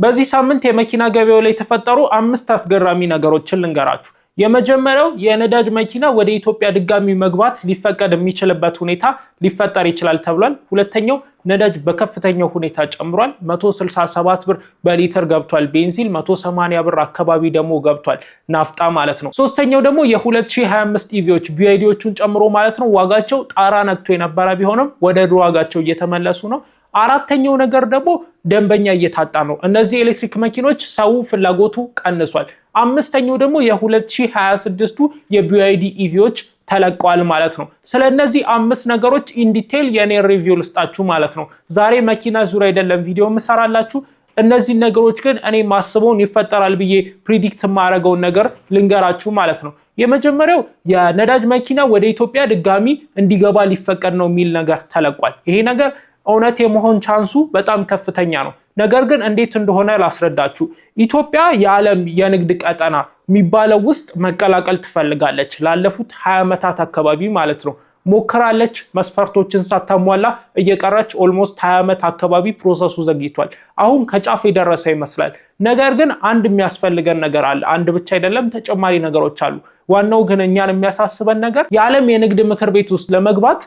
በዚህ ሳምንት የመኪና ገበያው ላይ የተፈጠሩ አምስት አስገራሚ ነገሮችን ልንገራችሁ። የመጀመሪያው የነዳጅ መኪና ወደ ኢትዮጵያ ድጋሚ መግባት ሊፈቀድ የሚችልበት ሁኔታ ሊፈጠር ይችላል ተብሏል። ሁለተኛው ነዳጅ በከፍተኛው ሁኔታ ጨምሯል። 167 ብር በሊትር ገብቷል። ቤንዚን 180 ብር አካባቢ ደግሞ ገብቷል፣ ናፍጣ ማለት ነው። ሶስተኛው ደግሞ የ2025 EV ዎች BYD ዎቹን ጨምሮ ማለት ነው ዋጋቸው ጣራ ነክቶ የነበረ ቢሆንም ወደ ድሮ ዋጋቸው እየተመለሱ ነው። አራተኛው ነገር ደግሞ ደንበኛ እየታጣ ነው። እነዚህ ኤሌክትሪክ መኪኖች ሰው ፍላጎቱ ቀንሷል። አምስተኛው ደግሞ የ2026ቱ የ BYD EV ዎች ተለቀዋል ማለት ነው። ስለ እነዚህ አምስት ነገሮች in detail የኔ review ልስጣችሁ ማለት ነው። ዛሬ መኪና ዙሪያ አይደለም ቪዲዮ ምሰራላችሁ። እነዚህ ነገሮች ግን እኔ ማስበውን ይፈጠራል ብዬ predict የማደርገውን ነገር ልንገራችሁ ማለት ነው። የመጀመሪያው የነዳጅ መኪና ወደ ኢትዮጵያ ድጋሚ እንዲገባ ሊፈቀድ ነው የሚል ነገር ተለቋል። ይሄ ነገር እውነት የመሆን chance ኡ በጣም ከፍተኛ ነው። ነገር ግን እንዴት እንደሆነ ላስረዳችሁ። ኢትዮጵያ የዓለም የንግድ ቀጠና የሚባለው ውስጥ መቀላቀል ትፈልጋለች። ላለፉት 20 ዓመታት አካባቢ ማለት ነው ሞክራለች። መስፈርቶችን ሳታሟላ እየቀረች almost 20 ዓመት አካባቢ process ኡ ዘግይቷል። አሁን ከጫፍ የደረሰ ይመስላል። ነገር ግን አንድ የሚያስፈልገን ነገር አለ። አንድ ብቻ አይደለም፣ ተጨማሪ ነገሮች አሉ። ዋናው ግን እኛን የሚያሳስበን ነገር የዓለም የንግድ ምክር ቤት ውስጥ ለመግባት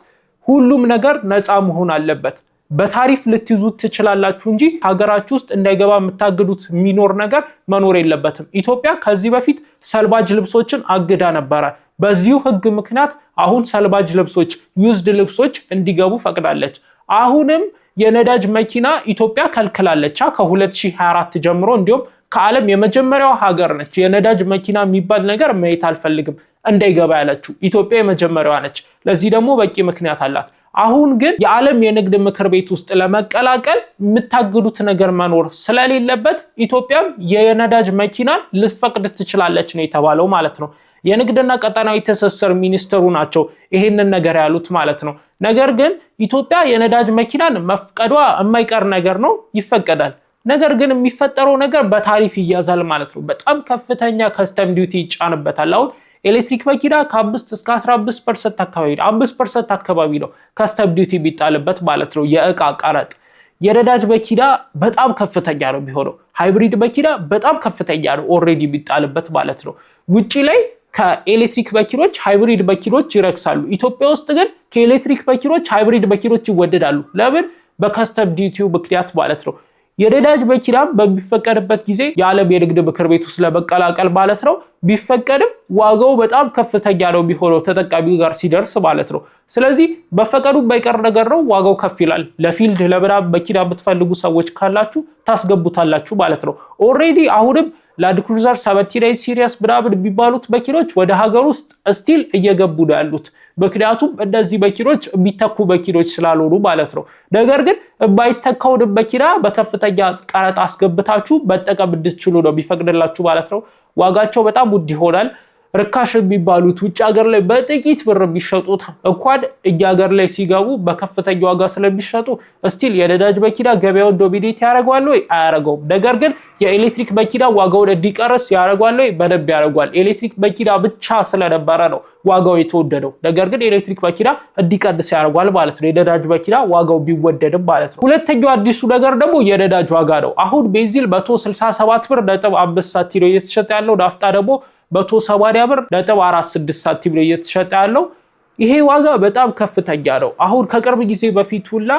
ሁሉም ነገር ነፃ መሆን አለበት። በታሪፍ ልትይዙት ትችላላችሁ እንጂ ሀገራችሁ ውስጥ እንዳይገባ የምታግዱት የሚኖር ነገር መኖር የለበትም። ኢትዮጵያ ከዚህ በፊት ሰልባጅ ልብሶችን አግዳ ነበረ። በዚሁ ሕግ ምክንያት አሁን ሰልባጅ ልብሶች፣ used ልብሶች እንዲገቡ ፈቅዳለች። አሁንም የነዳጅ መኪና ኢትዮጵያ ከልክላለች ከ2024 ጀምሮ። እንዲሁም ከዓለም የመጀመሪያው ሀገር ነች የነዳጅ መኪና የሚባል ነገር ማየት አልፈልግም እንዳይገባ ያለችው ኢትዮጵያ የመጀመሪያዋ ነች። ለዚህ ደግሞ በቂ ምክንያት አላት። አሁን ግን የዓለም የንግድ ምክር ቤት ውስጥ ለመቀላቀል የምታግዱት ነገር መኖር ስለሌለበት ኢትዮጵያም የነዳጅ መኪናን ልትፈቅድ ትችላለች ነው የተባለው ማለት ነው። የንግድና ቀጠናዊ ትስስር ሚኒስትሩ ናቸው ይሄንን ነገር ያሉት ማለት ነው። ነገር ግን ኢትዮጵያ የነዳጅ መኪናን መፍቀዷ የማይቀር ነገር ነው፣ ይፈቀዳል። ነገር ግን የሚፈጠረው ነገር በታሪፍ ይያዛል ማለት ነው። በጣም ከፍተኛ custom duty ይጫንበታል። አሁን ኤሌክትሪክ መኪና ከ5 እስከ 15% አካባቢ ነው፣ 5% አካባቢ ነው custom duty የሚጣልበት ማለት ነው፣ የእቃ ቀረጥ። የነዳጅ መኪና በጣም ከፍተኛ ነው የሚሆነው። Hybrid መኪና በጣም ከፍተኛ ነው already የሚጣልበት ማለት ነው። ውጪ ላይ ከኤሌክትሪክ መኪኖች hybrid መኪኖች ይረክሳሉ። ኢትዮጵያ ውስጥ ግን ከኤሌክትሪክ መኪኖች hybrid መኪኖች ይወደዳሉ። ለምን? በ custom duty ው ምክንያት ማለት ነው። የነዳጅ መኪና በሚፈቀድበት ጊዜ የዓለም የንግድ ምክር ቤት ውስጥ ለመቀላቀል ማለት ነው ቢፈቀድም ዋጋው በጣም ከፍተኛ ነው የሚሆነው ተጠቃሚው ጋር ሲደርስ ማለት ነው። ስለዚህ መፈቀዱ የማይቀር ነገር ነው፣ ዋጋው ከፍ ይላል። ለ field ለምናምን መኪና የምትፈልጉ ሰዎች ካላችሁ ታስገቡታላችሁ ማለት ነው። Already አሁንም Land Cruiser 79 series ምናምን የሚባሉት መኪኖች ወደ ሀገር ውስጥ still እየገቡ ነው ያሉት። ምክንያቱም እነዚህ መኪኖች የሚተኩ መኪኖች ስላልሆኑ ማለት ነው። ነገር ግን የማይተካውን መኪና በከፍተኛ ቀረጥ አስገብታችሁ መጠቀም እንድትችሉ ነው የሚፈቅድላችሁ ማለት ነው። ዋጋቸው በጣም ውድ ይሆናል። ርካሽ የሚባሉት ውጭ ሀገር ላይ በጥቂት ብር የሚሸጡት እንኳን እኛ ሀገር ላይ ሲገቡ በከፍተኛ ዋጋ ስለሚሸጡ still የነዳጅ መኪና ገበያውን dominate ያደርገዋል ወይ? አያደርገውም። ነገር ግን የኤሌክትሪክ መኪና ዋጋውን እንዲቀንስ ያደርገዋል ወይ? በደንብ ያደርገዋል። ኤሌክትሪክ መኪና ብቻ ስለነበረ ነው ዋጋው የተወደደው። ነገር ግን ኤሌክትሪክ መኪና እንዲቀንስ ያደርገዋል ማለት ነው። የነዳጅ መኪና ዋጋው ቢወደድም ማለት ነው። ሁለተኛው አዲሱ ነገር ደግሞ የነዳጅ ዋጋ ነው። አሁን ቤንዚን 167 ብር ነጥብ 5 ሳንቲም ነው እየተሸጠ ያለው። ናፍጣ ደግሞ 180 ብር ነጥብ 46 ሳንቲም ነው እየተሸጠ ያለው። ይሄ ዋጋ በጣም ከፍተኛ ነው። አሁን ከቅርብ ጊዜ በፊት ሁላ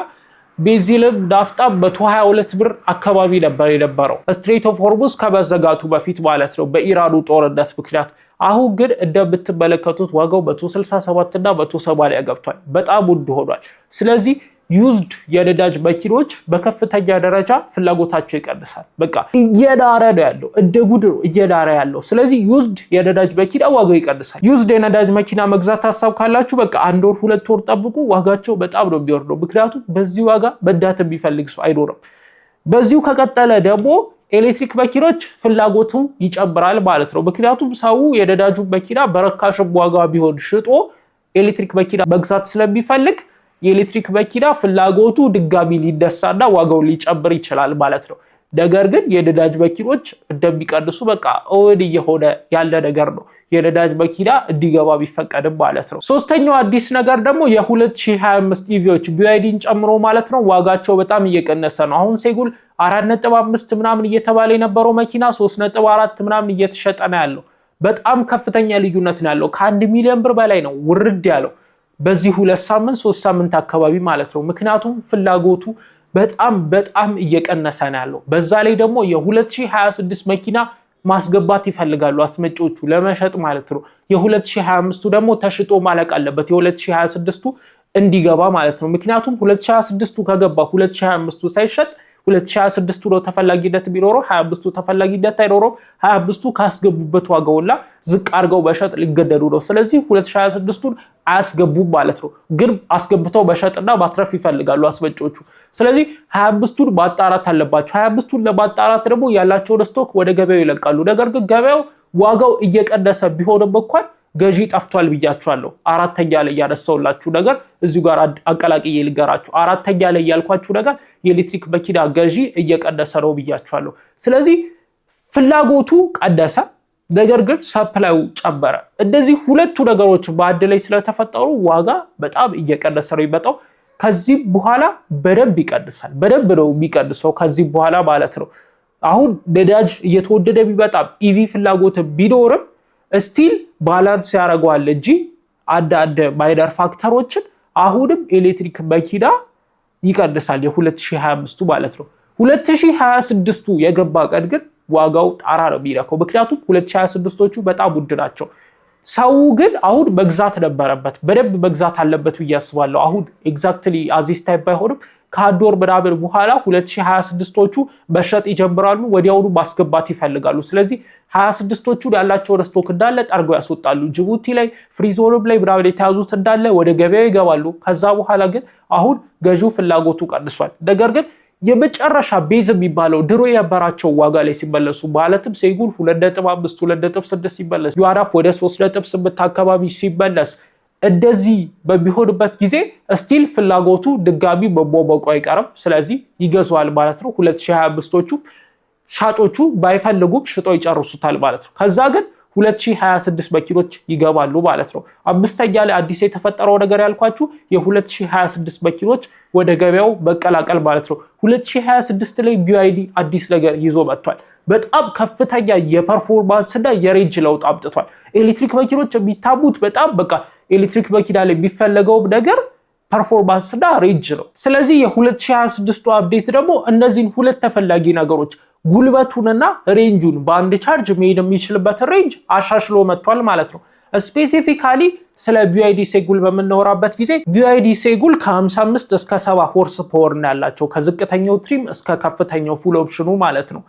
ቤንዚንም ናፍጣም 122 ብር አካባቢ ነበር የነበረው Strait of Hormuz ከመዘጋቱ በፊት ማለት ነው፣ በኢራኑ ጦርነት ምክንያት። አሁን ግን እንደምትመለከቱት ዋጋው 167 እና 180 ገብቷል። በጣም ውድ ሆኗል። ስለዚህ used የነዳጅ መኪኖች በከፍተኛ ደረጃ ፍላጎታቸው ይቀንሳል። በቃ እየናረ ነው ያለው፣ እንደ ጉድ ነው እየናረ ያለው። ስለዚህ used የነዳጅ መኪና ዋጋው ይቀንሳል። Used የነዳጅ መኪና መግዛት ሀሳብ ካላችሁ በቃ አንድ ወር 2 ወር ጠብቁ፣ ዋጋቸው በጣም ነው የሚወርደው። ምክንያቱም በዚህ ዋጋ መንዳት የሚፈልግ ሰው አይኖርም። በዚሁ ከቀጠለ ደግሞ ኤሌክትሪክ መኪኖች ፍላጎቱ ይጨምራል ማለት ነው። ምክንያቱም ሰው የነዳጁ መኪና በረካሽም ዋጋ ቢሆን ሽጦ ኤሌክትሪክ መኪና መግዛት ስለሚፈልግ የኤሌክትሪክ መኪና ፍላጎቱ ድጋሚ ሊነሳና ዋጋው ሊጨምር ይችላል ማለት ነው። ነገር ግን የነዳጅ መኪኖች እንደሚቀንሱ በቃ እውን እየሆነ ያለ ነገር ነው። የነዳጅ መኪና እንዲገባ ቢፈቀድም ማለት ነው። ሶስተኛው አዲስ ነገር ደግሞ የ2025 EV ዎች BYD ን ጨምሮ ማለት ነው ዋጋቸው በጣም እየቀነሰ ነው። አሁን ሴጉል 4.5 ምናምን እየተባለ የነበረው መኪና 3.4 ምናምን እየተሸጠ ነው ያለው። በጣም ከፍተኛ ልዩነት ነው ያለው። ከ1 ሚሊዮን ብር በላይ ነው ውርድ ያለው በዚህ 2 ሳምንት 3 ሳምንት አካባቢ ማለት ነው። ምክንያቱም ፍላጎቱ በጣም በጣም እየቀነሰ ነው ያለው። በዛ ላይ ደግሞ የ2026 መኪና ማስገባት ይፈልጋሉ አስመጪዎቹ ለመሸጥ ማለት ነው። የ2025ቱ ደግሞ ተሽጦ ማለቅ አለበት የ2026ቱ እንዲገባ ማለት ነው። ምክንያቱም 2026ቱ ከገባ 2025ቱ ሳይሸጥ 2026ቱ ነው ተፈላጊነት ቢኖረው 25ቱ ተፈላጊነት አይኖረውም። 25ቱ ካስገቡበት ዋጋውላ ዝቅ አድርገው መሸጥ ሊገደዱ ነው። ስለዚህ 2026ቱን አያስገቡም ማለት ነው። ግን አስገብተው መሸጥና ማትረፍ ይፈልጋሉ አስመጪዎቹ። ስለዚህ 25ቱን ማጣራት አለባቸው። 25ቱን ለማጣራት ደግሞ ያላቸውን stock ወደ ገበያው ይለቃሉ። ነገር ግን ገበያው ዋጋው እየቀነሰ ቢሆንም እንኳን ገዢ ጠፍቷል ብያችኋለሁ። አራተኛ ላይ ያነሳሁላችሁ ነገር እዚሁ ጋር አቀላቅዬ ልንገራችሁ። አራተኛ ላይ ያልኳችሁ ነገር የኤሌክትሪክ መኪና ገዢ እየቀነሰ ነው ብያችኋለሁ። ስለዚህ ፍላጎቱ ቀነሰ፣ ነገር ግን supply ዩ ጨመረ። እነዚህ ሁለቱ ነገሮች በአንድ ላይ ስለተፈጠሩ ዋጋ በጣም እየቀነሰ ነው የሚመጣው። ከዚህ በኋላ በደንብ ይቀንሳል። በደንብ ነው የሚቀንሰው ከዚህ በኋላ ማለት ነው። አሁን ነዳጅ እየተወደደ ቢመጣም EV ፍላጎት ቢኖርም still balance ያደርገዋል እንጂ አንዳንድ minor factor ኦችን አሁንም ኤሌክትሪክ መኪና ይቀንሳል፣ የ2025ቱ ማለት ነው። 2026ቱ የገባ ቀን ግን ዋጋው ጣራ ነው የሚነካው። ምክንያቱም 2026ቶቹ በጣም ውድ ናቸው። ሰው ግን አሁን መግዛት ነበረበት፣ በደንብ መግዛት አለበት ብዬ አስባለሁ። አሁን exactly at this time ባይሆንም ከአንድ ወር ምናምን በኋላ 2026ቶቹ መሸጥ ይጀምራሉ። ወዲያውኑ ማስገባት ይፈልጋሉ። ስለዚህ 26ቶቹ ያላቸውን stock እንዳለ ጠርገው ያስወጣሉ። ጅቡቲ ላይ፣ free zone ም ላይ ምናምን የተያዙት እንዳለ ወደ ገበያው ይገባሉ። ከዛ በኋላ ግን አሁን ገዢው ፍላጎቱ ቀንሷል። ነገር ግን የመጨረሻ base የሚባለው ድሮ የነበራቸው ዋጋ ላይ ሲመለሱ፣ ማለትም ሴጉል 2.5፣ 2.6 ሲመለስ፣ ዩዋን አፕ ወደ 3.8 አካባቢ ሲመለስ፣ እንደዚህ በሚሆንበት ጊዜ still ፍላጎቱ ድጋሚ መሟሟቁ አይቀርም። ስለዚህ ይገዛዋል ማለት ነው። 2025ቶቹ ሻጮቹ ባይፈልጉም ሽጠው ይጨርሱታል ማለት ነው። ከዛ ግን 2026 መኪኖች ይገባሉ ማለት ነው። አምስተኛ ላይ አዲስ የተፈጠረው ነገር ያልኳችሁ የ2026 መኪኖች ወደ ገበያው መቀላቀል ማለት ነው። 2026 ላይ BYD አዲስ ነገር ይዞ መጥቷል። በጣም ከፍተኛ የ performance እና የ range ለውጥ አምጥቷል። ኤሌክትሪክ መኪኖች የሚታሙት በጣም በቃ ኤሌክትሪክ መኪና ላይ የሚፈለገው ነገር performance እና range ነው። ስለዚህ የ2026 update ደግሞ እነዚህን ሁለት ተፈላጊ ነገሮች ጉልበቱንና range ኡን፣ በአንድ charge መሄድ የሚችልበትን range አሻሽሎ መጥቷል ማለት ነው። Specifically ስለ BYD ሴጉል በምናወራበት ጊዜ BYD ሴጉል ከ55 እስከ 70 horse power ነው ያላቸው፣ ከዝቅተኛው trim እስከ ከፍተኛው full option ኑ ማለት ነው።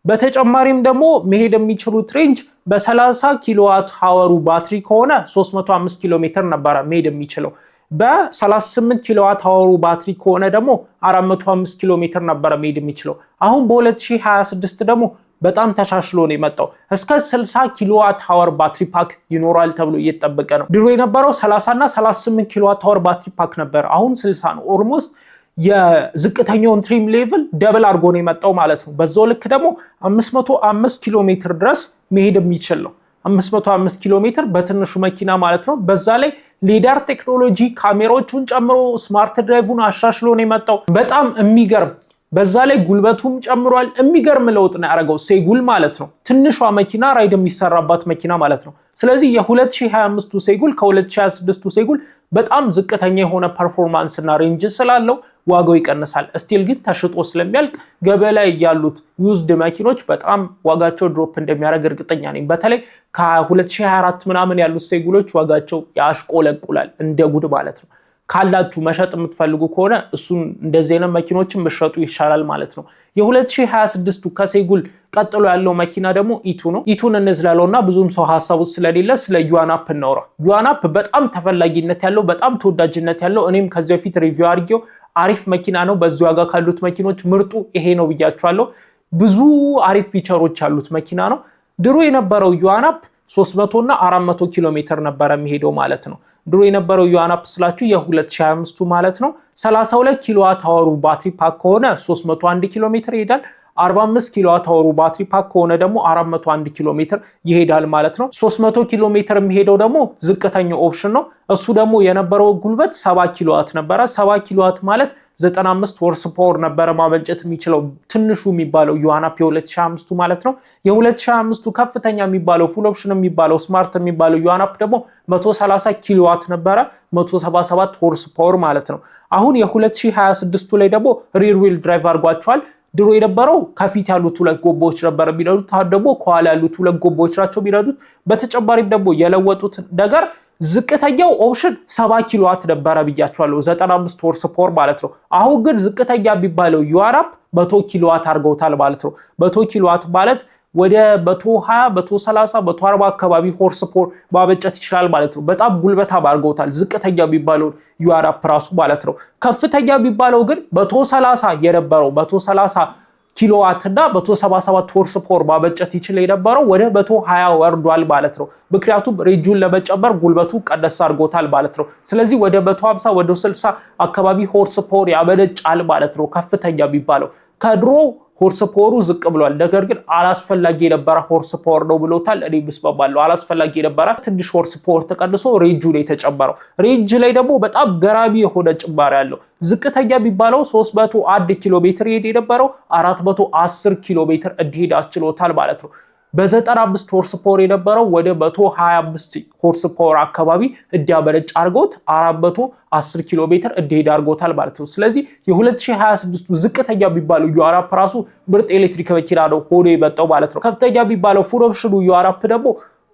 በተጨማሪም ደግሞ መሄድ የሚችሉት range በ30 kilowatt hour ኡ ባትሪ ከሆነ 305 ኪሎ ሜትር ነበረ መሄድ የሚችለው። በ38 kilowatt hour ኡ ባትሪ ከሆነ ደግሞ 405 ኪሎ ሜትር ነበረ መሄድ የሚችለው። አሁን በ2026 ደግሞ በጣም ተሻሽሎ ነው የመጣው። እስከ 60 kilowatt hour battery pack ይኖራል ተብሎ እየተጠበቀ ነው። ድሮ የነበረው 30 እና 38 kilowatt hour battery pack ነበር። አሁን 60 ነው። Almost የዝቅተኛውን trim level double አድርጎ ነው የመጣው ማለት ነው። በዛው ልክ ደግሞ 505 ኪሎ ሜትር ድረስ መሄድ የሚችል ነው። 505 ኪሎ ሜትር በትንሹ መኪና ማለት ነው። በዛ ላይ lidar technology፣ ካሜራዎቹን ጨምሮ smart drive ን አሻሽሎ ነው የመጣው። በጣም የሚገርም፣ በዛ ላይ ጉልበቱም ጨምሯል። የሚገርም ለውጥ ነው ያደረገው ሴጉል ማለት ነው። ትንሿ መኪና ራይድ የሚሰራባት መኪና ማለት ነው። ስለዚህ የ2025ቱ ሴጉል ከ2026ቱ ሴጉል በጣም ዝቅተኛ የሆነ performance እና range ስላለው ዋጋው ይቀንሳል። Still ግን ተሽጦ ስለሚያልቅ ገበያ ላይ ያሉት used መኪኖች በጣም ዋጋቸው drop እንደሚያደርግ እርግጠኛ ነኝ። በተለይ ከ2024 ምናምን ያሉት ሴጉሎች ዋጋቸው ያሽቆለቁላል እንደ ጉድ ማለት ነው። ካላችሁ መሸጥ የምትፈልጉ ከሆነ እሱን እንደዚህ አይነት መኪኖችን መሸጡ ይሻላል ማለት ነው። የ2026ቱ ከሴጉል ቀጥሎ ያለው መኪና ደግሞ E2 ነው። E2 ን እንዝለለው እና ብዙም ሰው ሀሳቡ ስለሌለ ስለ ዩዋን አፕ እናውራ። ዩዋን አፕ በጣም ተፈላጊነት ያለው፣ በጣም ተወዳጅነት ያለው፣ እኔም ከዚህ በፊት review አድርጌው አሪፍ መኪና ነው። በዚህ ዋጋ ካሉት መኪኖች ምርጡ ይሄ ነው ብያችኋለሁ። ብዙ አሪፍ feature ኦች ያሉት መኪና ነው። ድሮ የነበረው ዩዋን አፕ 300 እና 400 ኪሎ ሜትር ነበረ የሚሄደው ማለት ነው። ድሮ የነበረው ዩዋን አፕ ስላችሁ የ2025ቱ ማለት ነው። 32 kilowatt hour ኡ battery pack ከሆነ 301 ኪሎ ሜትር ይሄዳል። 45 kilowatt hour ኡ battery pack ከሆነ ደግሞ 401 ኪሎ ሜትር ይሄዳል ማለት ነው። 300 ኪሎ ሜትር የሚሄደው ደግሞ ዝቅተኛው option ነው። እሱ ደግሞ የነበረው ጉልበት 70 ኪሎዋት ነበረ። 70 ኪሎዋት ማለት 95 horse power ነበረ ማመንጨት የሚችለው ትንሹ የሚባለው ዩዋን አፕ የ2025ቱ ማለት ነው። የ2025ቱ ከፍተኛ የሚባለው full option የሚባለው smart የሚባለው ዩዋን አፕ ደግሞ 130 ኪሎዋት ነበረ፣ 177 horse power ማለት ነው። አሁን የ2026ቱ ላይ ደግሞ rear wheel drive አድርጓቸዋል። ድሮ የነበረው ከፊት ያሉት ሁለት ጎማዎች ነበር የሚነዱት፣ አሁን ደግሞ ከኋላ ያሉት ሁለት ጎማዎች ናቸው የሚነዱት። በተጨማሪም ደግሞ የለወጡት ነገር ዝቅተኛው option 70 ኪሎዋት ነበረ ብያቸዋለሁ፣ 95 horse power ማለት ነው። አሁን ግን ዝቅተኛ የሚባለው ዩዋን አፕ 100 ኪሎዋት አድርገውታል ማለት ነው። 100 ኪሎዋት ማለት ወደ 120፣ 130፣ 140 አካባቢ horse power ማመንጨት ይችላል ማለት ነው። በጣም ጉልበታም አድርገውታል ዝቅተኛ የሚባለውን ዩዋን አፕ ራሱ ማለት ነው። ከፍተኛ የሚባለው ግን 130 የነበረው 130 ኪሎዋት እና 177 horse power ማመንጨት ይችል የነበረው ወደ 120 ወርዷል ማለት ነው። ምክንያቱም range ኡን ለመጨመር ጉልበቱ ቀነስ አድርጎታል ማለት ነው። ስለዚህ ወደ 150፣ ወደ 60 አካባቢ horse power ያመነጫል ማለት ነው። ከፍተኛ የሚባለው ከድሮ horse power ኡ ዝቅ ብሏል። ነገር ግን አላስፈላጊ የነበረ horse power ነው ብሎታል። እኔ ምስማማለሁ። አላስፈላጊ የነበረ ትንሽ horse power ተቀንሶ range ኡ ላይ የተጨመረው። Range ላይ ደግሞ በጣም ገራሚ የሆነ ጭማሪ አለው። ዝቅተኛ የሚባለው 301 ኪሎ ሜትር ይሄድ የነበረው 410 ኪሎ ሜትር እንዲሄድ አስችሎታል ማለት ነው። በ95 horse power የነበረው ወደ 125 horse power አካባቢ እንዲያመነጭ አድርጎት 410 ኪሎ ሜትር እንዲሄድ አድርጎታል ማለት ነው። ስለዚህ የ2026ቱ ዝቅተኛ የሚባለው ዩዋን አፕ ራሱ ምርጥ ኤሌክትሪክ መኪና ነው ሆኖ የመጣው ማለት ነው። ከፍተኛ የሚባለው full option ኑ ዩዋን አፕ ደግሞ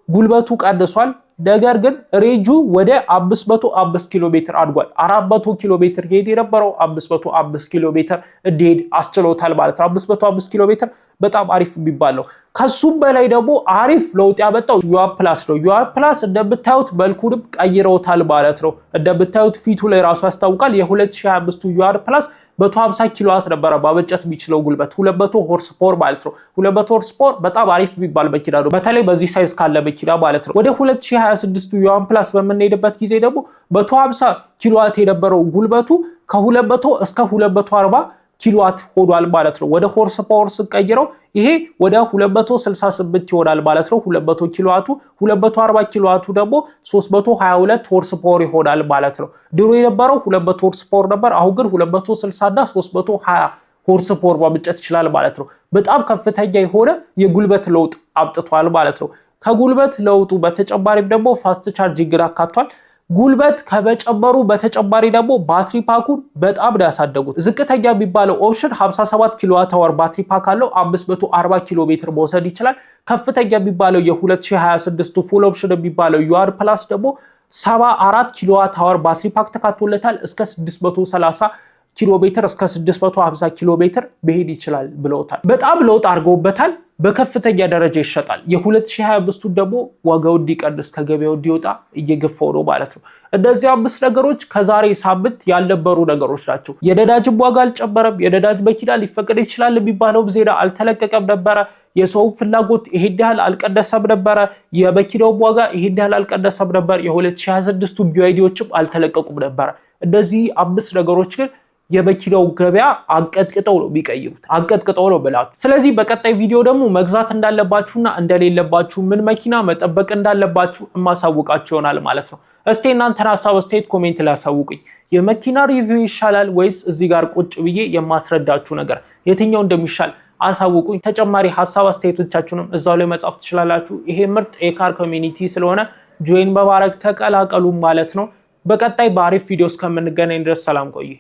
ጉልበቱ ቀንሷል። ነገር ግን range ኡ ወደ 505 ኪሎ ሜትር አድጓል። 400 ኪሎ ሜትር ይሄድ የነበረው 505 ኪሎ ሜትር እንዲሄድ አስችሎታል ማለት ነው። 505 ኪሎ ሜትር በጣም አሪፍ የሚባል ነው። ከሱም በላይ ደግሞ አሪፍ ለውጥ ያመጣው ዩዋን ፕላስ ነው። ዩዋን ፕላስ እንደምታዩት መልኩንም ቀይረውታል ማለት ነው። እንደምታዩት ፊቱ ላይ ራሱ ያስታውቃል። የ2025ቱ ዩዋን ፕላስ 150 ኪሎዋት ነበረ ማመንጨት የሚችለው ጉልበት፣ 200 horse power ማለት ነው። 200 horse power በጣም አሪፍ የሚባል መኪና ነው፣ በተለይ በዚህ size ካለ መኪና ማለት ነው። ወደ 2026ቱ ዩዋን ፕላስ በምንሄድበት ጊዜ ደግሞ 150 ኪሎዋት የነበረው ጉልበቱ ከ200 እስከ 240 ኪሎዋት ሆኗል ማለት ነው። ወደ horse power ስንቀይረው ይሄ ወደ 268 ይሆናል ማለት ነው። 200 ኪሎዋቱ፣ 240 ኪሎዋቱ ደግሞ 322 horse power ይሆናል ማለት ነው። ድሮ የነበረው 200 horse power ነበር። አሁን ግን 260 እና 320 horse power ማመንጨት ይችላል ማለት ነው። በጣም ከፍተኛ የሆነ የጉልበት ለውጥ አምጥቷል ማለት ነው። ከጉልበት ለውጡ በተጨማሪም ደግሞ fast charging አካቷል። ጉልበት ከመጨመሩ በተጨማሪ ደግሞ battery pack ኡን በጣም ነው ያሳደጉት። ዝቅተኛ የሚባለው option 57 kilowatt hour battery pack አለው፣ 540 ኪሎ ሜትር መውሰድ ይችላል። ከፍተኛ የሚባለው የ2026 full option የሚባለው ዩዋን ፕላስ ደግሞ 74 kilowatt hour battery pack ተካቶለታል። እስከ 630 ኪሎ ሜትር፣ እስከ 650 ኪሎ ሜትር መሄድ ይችላል ብለውታል። በጣም ለውጥ አድርገውበታል። በከፍተኛ ደረጃ ይሸጣል። የ2025ቱ ደግሞ ዋጋው እንዲቀንስ፣ ከገበያው እንዲወጣ እየገፋው ነው ማለት ነው። እነዚህ አምስት ነገሮች ከዛሬ ሳምንት ያልነበሩ ነገሮች ናቸው። የነዳጅም ዋጋ አልጨመረም። የነዳጅ መኪና ሊፈቀድ ይችላል የሚባለውም ዜና አልተለቀቀም ነበረ። የሰው ፍላጎት ይሄን ያህል አልቀነሰም ነበረ። የመኪናውም ዋጋ ይሄን ያህል አልቀነሰም ነበር። የ2026ቱ BYD ዎችም አልተለቀቁም ነበረ። እነዚህ አምስት ነገሮች ግን የመኪናው ገበያ አንቀጥቅጠው ነው የሚቀይሩት፣ አንቀጥቅጠው ነው ብላችሁ። ስለዚህ በቀጣይ ቪዲዮ ደግሞ መግዛት እንዳለባችሁና እንደሌለባችሁ፣ ምን መኪና መጠበቅ እንዳለባችሁ የማሳውቃችሁ ይሆናል ማለት ነው። እስቲ እናንተን ሀሳብ አስተያየት comment ላይ አሳውቁኝ። የመኪና review ይሻላል ወይስ እዚህ ጋር ቁጭ ብዬ የማስረዳችሁ ነገር፣ የትኛው እንደሚሻል አሳውቁኝ። ተጨማሪ ሀሳብ አስተያየቶቻችሁንም እዛው ላይ መጻፍ ትችላላችሁ። ይሄ ምርጥ የ car community ስለሆነ join በማድረግ ተቀላቀሉ ማለት ነው። በቀጣይ በአሪፍ ቪዲዮ እስከምንገናኝ ድረስ ሰላም ቆዩ።